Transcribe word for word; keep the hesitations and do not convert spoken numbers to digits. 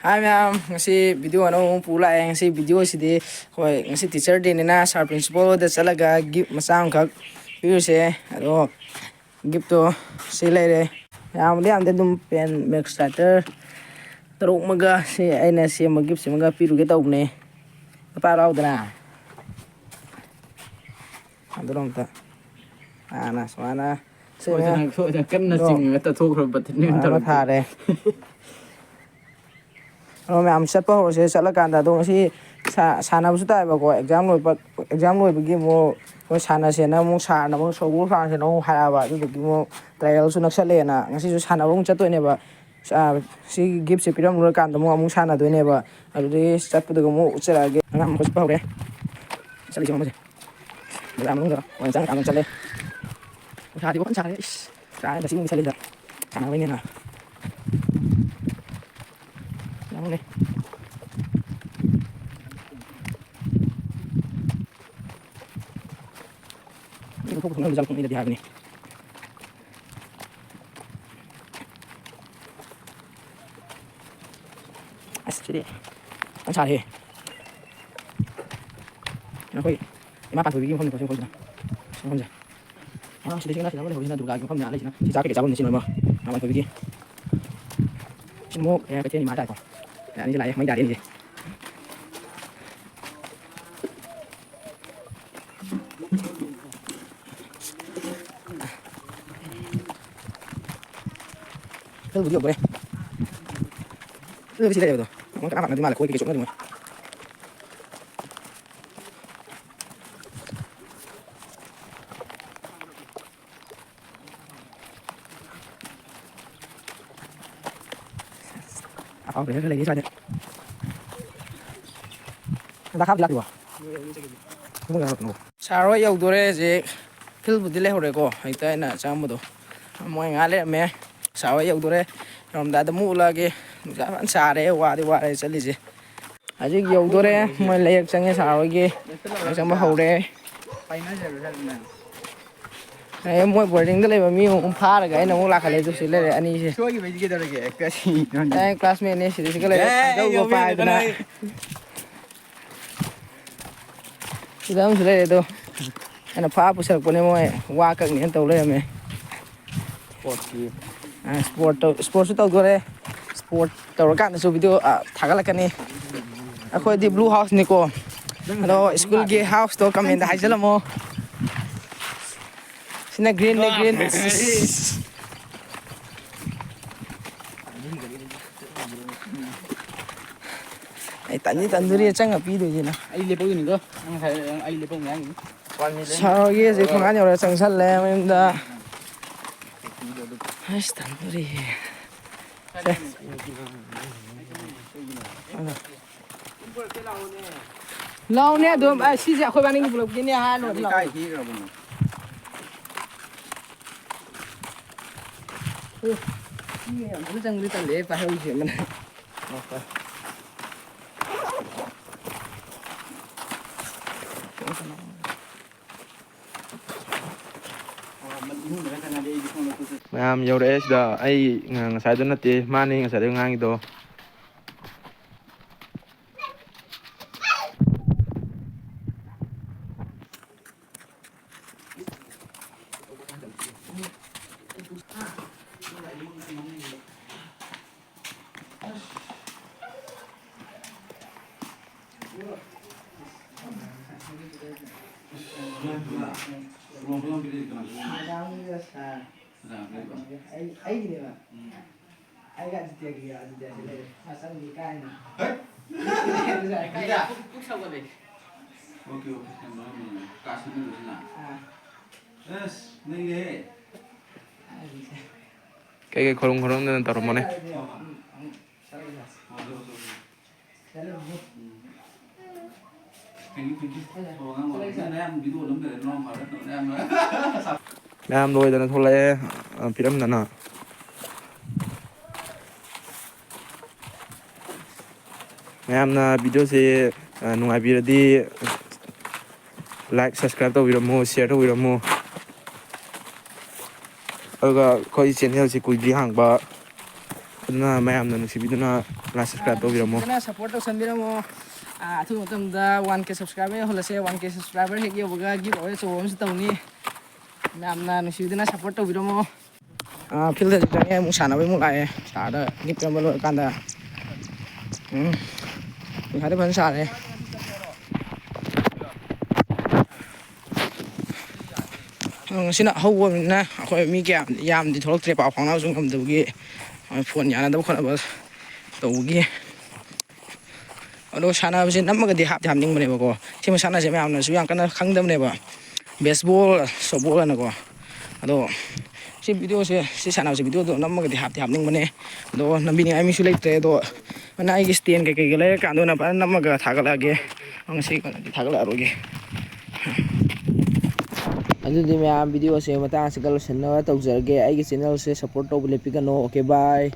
ꯍꯥꯏ ꯃꯌꯥꯝ, ꯉꯁꯤ ꯚꯤꯗꯤꯑꯣ ꯑꯅꯧꯕ ꯑꯃ ꯄꯨ ꯂꯥꯛꯑꯦ꯫ ꯉꯁꯤ ꯚꯤꯗꯤꯑꯣꯁꯤꯗꯤ ꯑꯩꯈꯣꯏ ꯉꯁꯤ ꯇꯤꯆꯔ ꯗꯦꯅꯤꯅ ꯁꯥꯔ ꯄ꯭ꯔꯤꯟꯁꯤꯄꯥꯜ ꯍꯣꯏꯗ ꯆꯠꯂꯒ ꯒꯤꯐ ꯃꯆꯥ ꯑꯃꯈꯛ ꯄꯤꯔꯨꯁꯦ꯫ ꯑꯗꯣ ꯒꯤꯐꯇꯣ ꯁꯤ ꯂꯩꯔꯦ꯫ ꯌꯥꯝꯕꯗꯤ ꯌꯥꯝꯗꯦ, ꯑꯗꯨꯝ ꯄꯦꯟ ꯃꯦꯛꯁ ꯔꯥꯏꯇꯔ ꯇꯔꯨꯛ ꯑꯃꯒ ꯁꯤ ꯑꯩꯅ ꯁꯦꯝꯕ ꯒꯤꯐꯁꯤꯃꯒ ꯄꯤꯔꯨꯒꯦ ꯇꯧꯕꯅꯦ꯫ ꯄꯥꯏꯔꯛꯑꯣꯗꯅ꯫ ꯑꯗꯨꯔꯣꯝꯇ ꯍꯥꯟꯅ ꯁꯨꯃꯥꯏꯅ ꯁꯤ ꯁꯣꯏꯗꯅ, ꯁꯣꯏꯗꯅ ꯀꯟꯅ ꯑꯗꯣ ꯆꯤꯡꯉꯒ ꯇꯠꯊꯣꯛꯈ꯭ꯔꯕ ꯕꯇꯟꯅꯤ ꯑꯣꯏꯅ ꯁꯨꯃꯥꯏꯅ ꯑꯃ ꯇꯧꯔꯛꯇꯣꯏꯁꯦ꯫ ꯊꯥꯔꯦ꯫ ꯑꯗꯣ ꯃꯌꯥꯝ ꯆꯠꯄ ꯍꯧꯔꯁꯦ꯫ ꯆꯠꯂꯀꯥꯟꯗ ꯑꯗꯣ ꯉꯁꯤ ꯁꯥ-, ꯁꯥꯟꯅꯕꯁꯨ ꯇꯥꯏꯕꯀꯣ꯫ ꯑꯦꯛꯖꯥꯝ ꯂꯣꯏꯕ, ꯑꯦꯛꯖꯥꯝ ꯂꯣꯏꯕꯒꯤ ꯑꯃꯨꯛ ꯑꯩꯈꯣꯏ ꯁꯥꯟꯅꯁꯦꯅ ꯑꯃꯨꯛ ꯁꯥꯔꯅ ꯑꯃꯨꯛ ꯁꯒꯣꯜ ꯁꯥꯟꯅꯁꯦꯅ ꯑꯃꯨꯛ ꯍꯥꯏꯔꯛꯑꯕ꯫ ꯑꯗꯨꯗꯨꯒꯤ ꯑꯃꯨꯛ ꯇ꯭ꯔꯥꯏꯌꯦꯜꯁꯨ ꯅꯛꯁꯜꯂꯛꯑꯦꯅ ꯉꯁꯤꯁꯨ ꯁꯥꯟꯅꯕ ꯑꯃꯨꯛ ꯆꯠꯇꯣꯏꯅꯦꯕ꯫ ꯑꯥ, ꯁꯤ ꯒꯤꯐꯁꯦ ꯄꯤꯔꯝ ꯂꯣꯏꯔꯀꯥꯟꯗ ꯑꯃꯨꯛ, ꯑꯃꯨꯛ ꯁꯥꯟꯅꯗꯣꯏꯅꯦꯕ꯫ ꯑꯗꯨꯗꯤ ꯆꯠꯄꯗꯨꯒ ꯑꯃꯨꯛ ꯆꯠꯂꯛꯑꯒꯦ꯫ ꯑꯉꯥꯡ ꯑꯃꯨꯛ ꯆꯠꯄ ꯍꯧꯔꯦ꯫ ꯆꯠꯂꯤꯁꯦ ꯌꯦꯡꯉꯣ ꯃꯣꯏꯁꯦ꯫ ꯕꯖꯥꯔ ꯃꯅꯨꯡꯗ ꯑꯣꯏꯅ ꯆꯪꯉꯀꯥꯟꯗ ꯆꯠꯂꯦ꯫ ꯅꯨꯡꯁꯥꯗꯤ ꯐꯖꯅ ꯁꯥꯔꯦ꯫ ꯏꯁ! ꯀꯥꯏ ꯉꯁꯤ ꯑꯃꯨꯛ ꯆꯠꯂꯤꯗ꯫ ꯁꯥꯟꯅꯕꯩꯅꯦꯅ꯫ ꯌꯥꯝꯅꯦ꯫ ꯃꯤ ꯊꯣꯛꯄ ꯊꯣꯛꯅꯕꯁꯨ ꯌꯥꯝ ꯊꯣꯛꯅꯩꯗꯗꯤ ꯍꯥꯏꯕꯅꯤ꯫ ꯑꯁ, ꯁꯤꯗꯤ ꯐꯖꯅ ꯁꯥꯔꯦꯍꯦ꯫ ꯑꯩꯈꯣꯏ ꯏꯃꯥ ꯄꯥꯟꯊꯣꯏꯕꯤꯒꯤ ꯃꯐꯝꯅꯤꯀꯣ ꯁꯤ ꯃꯐꯝꯁꯤꯅ꯫ ꯁꯤ ꯃꯐꯝꯁꯦ꯫ ꯑꯥ, ꯁꯤꯗ ꯁꯤ ꯉꯥ ꯁꯤꯗ ꯑꯃ ꯂꯩꯍꯧꯔꯤꯁꯤꯅ ꯗꯨꯔꯒꯥꯒꯤ ꯃꯐꯝꯅꯦ, ꯑꯥ ꯂꯩꯁꯤꯅ꯫ ꯁꯤ ꯆꯥꯛ ꯀꯩꯀꯩ ꯆꯥꯐꯝꯅꯤ ꯁꯤ ꯂꯣꯏꯅꯃꯛ꯫ ꯏꯃꯥ ꯄꯥꯟꯊꯣꯏꯕꯤꯒꯤ꯫ ꯁꯤ ꯑꯃꯨꯛ, ꯑꯦ, ꯀꯩꯊꯦꯜꯒꯤ ꯏꯃꯥ ꯍꯥꯏꯇꯥꯔꯦꯀꯣ꯫ ꯑꯦ, ꯑꯅꯤꯁꯤ ꯂꯥꯛꯑꯦ, ꯃꯩ ꯇꯥꯔꯦ ꯑꯅꯤꯁꯦ꯫ ꯍꯦꯜꯕꯨꯗꯤ ꯌꯧꯗꯣꯔꯦ꯫ ꯑꯗꯨꯗꯤ ꯁꯤ ꯂꯩꯔꯦꯕꯗꯣ꯫ ꯃꯣꯏ ꯀꯅꯥ ꯀꯅꯥꯗꯤ ꯃꯥꯜꯂꯦ, ꯈꯣꯏ ꯀꯩꯀꯩ ꯆꯣꯞꯅꯔꯤ ꯃꯣꯏ꯫ ꯑꯐꯥꯎꯕ ꯈꯔ ꯂꯩꯔꯤ ꯁ꯭ꯋꯥꯏꯗ꯫ ꯍꯟꯗꯛ ꯍꯥꯞꯇꯤ ꯂꯥꯛꯇ꯭ꯔꯤꯕꯣ? ꯁꯥꯔ ꯍꯣꯏ ꯌꯧꯗꯣꯔꯦ ꯍꯧꯖꯤꯛ꯫ ꯐꯤꯜꯕꯨꯗꯤ ꯂꯩꯍꯧꯔꯦꯀꯣ, ꯍꯧꯖꯤꯛꯇ ꯑꯩꯅ ꯆꯪꯉꯝꯕꯗꯣ꯫ ꯃꯣꯏ ꯉꯥꯏꯍꯥꯛ ꯂꯩꯔꯝꯃꯦ꯫ ꯁꯥꯔ ꯍꯣꯏ ꯌꯧꯗꯣꯔꯦ꯫ ꯌꯧꯔꯝꯗꯥꯏꯗ ꯑꯃꯨꯛ ꯎꯠꯂꯛꯑꯒꯦ꯫ ꯅꯨꯡꯁꯥ ꯐꯖꯅ ꯁꯥꯔꯦ, ꯋꯥꯗꯤ ꯋꯥꯔꯦ ꯆꯠꯂꯤꯁꯦ꯫ ꯍꯧꯖꯤꯛ ꯌꯧꯗꯣꯔꯦ꯫ ꯃꯣꯏ ꯂꯩꯔꯛ ꯆꯪꯉꯦ ꯁꯥꯔ ꯍꯣꯏꯒꯤ꯫ ꯂꯩꯔꯛ ꯆꯪꯕ ꯍꯧꯔꯦ꯫ ꯑꯦ, ꯃꯣꯏ ꯕꯣꯔꯗꯤꯡꯗ ꯂꯩꯕ ꯃꯤ ꯑꯃꯨꯛ ꯐꯥꯔꯒ ꯑꯩꯅ ꯑꯃꯨꯛ ꯂꯥꯛꯈꯠꯂꯦ꯫ ꯑꯗꯨ ꯁꯤ ꯂꯩꯔꯦ ꯑꯅꯤꯁꯦ꯫ ꯁꯣꯏꯈꯤꯕꯩꯗꯤ ꯀꯩꯗꯧꯔꯒꯦ? ꯀꯔꯤ? ꯑꯩ ꯀ꯭ꯂꯥꯁꯃꯦꯠꯅꯦ, ꯁꯤꯗ ꯁꯤꯒ ꯂꯩꯔꯦ꯫ ꯑꯦ, ꯈꯥꯖꯧꯒ ꯌꯧꯕꯤꯔꯒꯦ, ꯄꯥꯏꯗꯅ꯫ ꯀꯅꯥ? ꯁꯤꯗ ꯑꯃꯁꯨ ꯂꯩꯔꯦ ꯑꯗꯣ꯫ ꯑꯩꯅ ꯐꯥ ꯄꯨꯁꯜꯂꯛꯄꯅꯦ, ꯃꯣꯏ ꯋꯥ ꯀꯛꯅꯦꯅ ꯇꯧ ꯂꯩꯔꯝꯃꯦ꯫ ꯁ꯭ꯄꯣꯔꯠꯁꯀꯤ꯫ ꯑ, ꯁ꯭ꯄꯣꯔꯠ ꯇꯧ-, ꯁ꯭ꯄꯣꯔꯠꯁꯨ ꯇꯧꯗꯣꯔꯦ꯫ ꯁ꯭ꯄꯣꯔꯠ ꯇꯧꯔꯀꯥꯟꯗꯁꯨ ꯚꯤꯗꯤꯑꯣ, ꯑ, ꯊꯥꯒꯠꯂꯛꯀꯅꯤ꯫ ꯑꯩꯈꯣꯏꯗꯤ ꯕ꯭ꯂꯨ ꯍꯥꯎꯁꯅꯤꯀꯣ꯫ ꯑꯗꯣ ꯁ꯭ꯀꯨꯜꯒꯤ ꯍꯥꯎꯁꯇꯣ ꯀꯃꯦꯟꯗ ꯍꯥꯏꯖꯜꯂꯝꯃꯣ꯫ ꯁꯤꯅ ꯒ꯭ꯔꯤꯟꯅꯦ, ꯒ꯭ꯔꯤꯟ꯫ ꯑꯩ ꯇꯟꯗꯤ ꯇꯟꯗꯣꯔꯤ, ꯆꯪꯉ ꯄꯤꯗꯣꯏꯁꯤꯅ꯫ ꯑꯩ ꯂꯦꯞꯄꯛꯏꯅꯤꯀꯣ꯫ ꯅꯪ ꯉꯁꯥꯏ ꯑꯩ ꯂꯦꯞꯄꯛꯏꯅꯤ ꯍꯥꯏꯔꯤꯅꯤ꯫ ꯁꯥꯔꯒꯤ ꯍꯧꯖꯤꯛ ꯊꯣꯡꯒꯥꯟ ꯌꯧꯔ ꯆꯪꯁꯜꯂꯦ ꯃꯌꯨꯝꯗ꯫ ꯑꯁ, ꯇꯟꯗꯣꯔꯤꯍꯦ꯫ ꯁꯦ꯫ ꯂꯥꯎꯅꯦ ꯑꯗꯨꯝ꯫ ꯑ, ꯁꯤꯁꯦ ꯑꯩꯈꯣꯏ ꯕꯥꯅꯤꯒꯤ ꯄꯨꯂꯞꯀꯤꯅꯦ ꯍꯥꯏꯔ ꯂꯣꯏꯔꯦ, ꯂꯥꯎ꯫ ꯀꯥꯏ ꯍꯦꯛꯈ꯭ꯔꯕꯅꯣ? ꯑꯦ, ꯃꯤ ꯃꯌꯥꯝ ꯄꯨꯂꯞ ꯆꯪꯕꯗꯤ ꯇꯜꯂꯦ, ꯄꯥꯏꯍꯧꯁꯦ ꯑꯃꯅ꯫ ꯃꯌꯥꯝ ꯌꯧꯔꯛꯑꯦ ꯁꯤꯗ꯫ ꯑꯩ ꯉ-, ꯉꯁꯥꯏꯗꯣ ꯅꯠꯇꯦ, ꯃꯥꯅꯦ ꯉꯁꯥꯏꯗꯩ ꯉꯥꯡꯉꯤꯗꯣ꯫ ꯑꯩ, ꯑꯩꯒꯤꯅꯦꯕ꯫ ꯑꯩꯒ ꯑꯗꯤꯇ꯭ꯌꯒꯤ, ꯑꯗꯤꯇ꯭ꯌꯁꯦ ꯂꯩꯔꯦ꯫ ꯃꯥ ꯆꯪꯗꯤ ꯀꯥꯏꯅ꯫ ꯍꯦ? ꯑꯗꯨꯁꯨ ꯑꯩ ꯀꯥꯏ ꯑꯗꯤꯇ꯭ꯌ! ꯄꯨꯛ ꯁꯧꯒꯠꯂꯦ꯫ Okay, okay. ꯌꯥꯝ ꯅꯨꯡꯉꯥꯏ, ꯌꯥꯝ ꯅꯨꯡꯉꯥꯏ꯫ ꯀꯥ ꯁꯦꯝꯃꯤꯟꯅꯁꯤꯅ꯫ ꯑꯥ꯫ ꯑꯁ, ꯅꯩꯔꯦꯍꯦ꯫ ꯀꯥꯏꯗꯦꯁꯦ꯫ ꯀꯩꯀꯩ ꯈꯣꯏꯔꯨꯝ ꯈꯣꯏꯔꯨꯝꯗꯅ ꯇꯧꯔꯝꯃꯣꯅꯦ꯫ ꯍꯣꯏ, ꯍꯣꯏ꯫ ꯎꯝ, ꯎꯝ꯫ ꯆꯠꯂꯨꯁꯦ꯫ ꯍꯣꯏ, ꯆꯠꯂꯨ, ꯆꯠꯂꯨ꯫ ꯎꯝ꯫ ꯃꯌꯥꯝ ꯂꯣꯏꯗꯅ ꯊꯣꯛꯂꯛꯑꯦ, ꯑ, ꯄꯤꯔꯝꯗꯅ꯫ ꯃꯌꯥꯝꯅ ꯚꯤꯗꯤꯑꯣꯁꯦ, ꯑ, ꯅꯨꯡꯉꯥꯏꯕꯤꯔꯗꯤ like, subscribe ꯇꯧꯕꯤꯔꯝꯃꯨ, share ꯇꯧꯕꯤꯔꯝꯃꯨ꯫ ꯑꯗꯨꯒ ꯑꯩꯈꯣꯏ ꯆꯦꯅꯦꯜꯁꯦ ꯀꯨꯏꯗ꯭ꯔꯤ ꯍꯥꯡꯕ, ꯑꯗꯨꯅ ꯃꯌꯥꯝꯅ ꯅꯨꯡꯁꯤꯕꯤꯗꯨꯅ ꯂꯥꯏꯛ ꯁꯕꯁꯀ꯭ꯔꯥꯏꯕ ꯇꯧꯕꯤꯔꯝꯃꯣ꯫ ꯅꯨꯡꯁꯤꯕꯤꯗꯨꯅ ꯁꯞꯄꯣꯔꯠ ꯇꯧꯁꯟꯕꯤꯔꯝꯃꯣ꯫ ꯑꯥ, ꯑꯊꯨꯕ ꯃꯇꯝꯗ ꯋꯥꯟ ꯀꯦ ꯁꯕꯁꯀ꯭ꯔꯥꯏꯕꯔ ꯌꯧꯍꯜꯂꯁꯦ꯫ ꯋꯥꯟ ꯀꯦ ꯁꯕꯁꯀ꯭ꯔꯥꯏꯕꯔ ꯍꯦꯛ ꯌꯧꯕꯒ ꯒꯤꯐ ꯑꯋꯦ ꯑꯆꯧꯕ ꯑꯃꯁꯨ ꯇꯧꯅꯤ꯫ ꯃꯌꯥꯝꯅ ꯅꯨꯡꯁꯤꯕꯤꯗꯨꯅ ꯁꯞꯄꯣꯔꯠ ꯇꯧꯕꯤꯔꯝꯃꯣ꯫ ꯑꯥ, ꯐꯤꯜꯗ ꯆꯪꯉꯦ, ꯑꯃꯨꯛ ꯁꯥꯟꯅꯕꯩ ꯑꯃꯨꯛ ꯂꯥꯛꯑꯦ꯫ ꯁꯥꯔꯗ ꯒꯤꯐ ꯄꯤꯔꯝꯕ ꯂꯣꯏꯔꯀꯥꯟꯗ, ꯎꯝ, ꯅꯨꯡꯁꯥꯗꯤ ꯐꯖꯅ ꯁꯥꯔꯦ꯫ ꯉꯁꯤꯅ ꯑꯍꯧꯕ ꯑꯣꯏꯕꯅꯤꯅ ꯑꯩꯈꯣꯏ ꯃꯤ ꯀꯌꯥ ꯌꯥꯝꯗꯤ ꯊꯣꯛꯂꯛꯇ꯭ꯔꯦ, ꯄꯥꯎ ꯐꯥꯎꯅꯕꯁꯨ ꯉꯝꯗꯕꯒꯤ, ꯐꯣꯟ ꯌꯥꯅꯗꯕ ꯈꯣꯠꯅꯕ ꯇꯧꯕꯒꯤ꯫ ꯑꯗꯣ ꯁꯥꯟꯅꯕꯁꯦ ꯅꯝꯃꯒꯗꯤ ꯍꯥꯞꯇꯤ ꯍꯥꯞꯅꯤꯡꯕꯅꯦꯕꯀꯣ꯫ ꯁꯤ ꯃꯁꯥꯟꯅꯁꯦ ꯃꯌꯥꯝꯅꯁꯨ ꯌꯥꯝ ꯀꯟꯅ ꯈꯪꯗꯕꯅꯦꯕ, ꯕꯦꯁꯕꯣꯜ, ꯁꯣꯞꯕꯣꯜ ꯍꯥꯏꯅꯀꯣ꯫ ꯑꯗꯣ ꯁꯤ ꯚꯤꯗꯤꯑꯣꯁꯦ, ꯁꯤ ꯁꯥꯟꯅꯕꯁꯦ ꯚꯤꯗꯤꯑꯣꯗꯣ ꯅꯝꯃꯒꯗꯤ ꯍꯥꯞꯇꯤ ꯍꯥꯞꯅꯤꯡꯕꯅꯦ꯫ ꯑꯗꯣ ꯅꯝꯕꯤꯅꯤꯡꯉꯥꯏ ꯃꯤꯁꯨ ꯂꯩꯇ꯭ꯔꯦ꯫ ꯑꯗꯣ ꯑꯗꯨꯅ ꯑꯩꯒꯤ ꯁ꯭ꯇꯦꯟ ꯀꯩꯀꯩꯒ ꯂꯩꯔꯀꯥꯟꯗ ꯑꯣꯏꯅ ꯐꯖꯅ ꯅꯝꯃꯒ ꯊꯥꯒꯠꯂꯛꯑꯒꯦ꯫ ꯉꯁꯤ ꯀꯩꯅꯣꯗꯤ ꯊꯥꯒꯠꯂꯛꯑꯔꯣꯏꯒꯦ꯫ ꯑꯗꯨꯗꯤ ꯃꯌꯥꯝ, ꯚꯤꯗꯤꯑꯣꯁꯦ ꯃꯇꯥꯡ ꯑꯁꯤꯒ ꯂꯣꯏꯁꯤꯟꯅꯕ ꯇꯧꯖꯔꯒꯦ꯫ ꯑꯩꯒꯤ ꯆꯦꯅꯦꯜꯁꯦ ꯁꯞꯄꯣꯔꯠ ꯇꯧꯕ ꯂꯦꯞꯄꯤꯒꯅꯣ꯫ ꯑꯣꯀꯦ, ꯕꯥꯏ꯫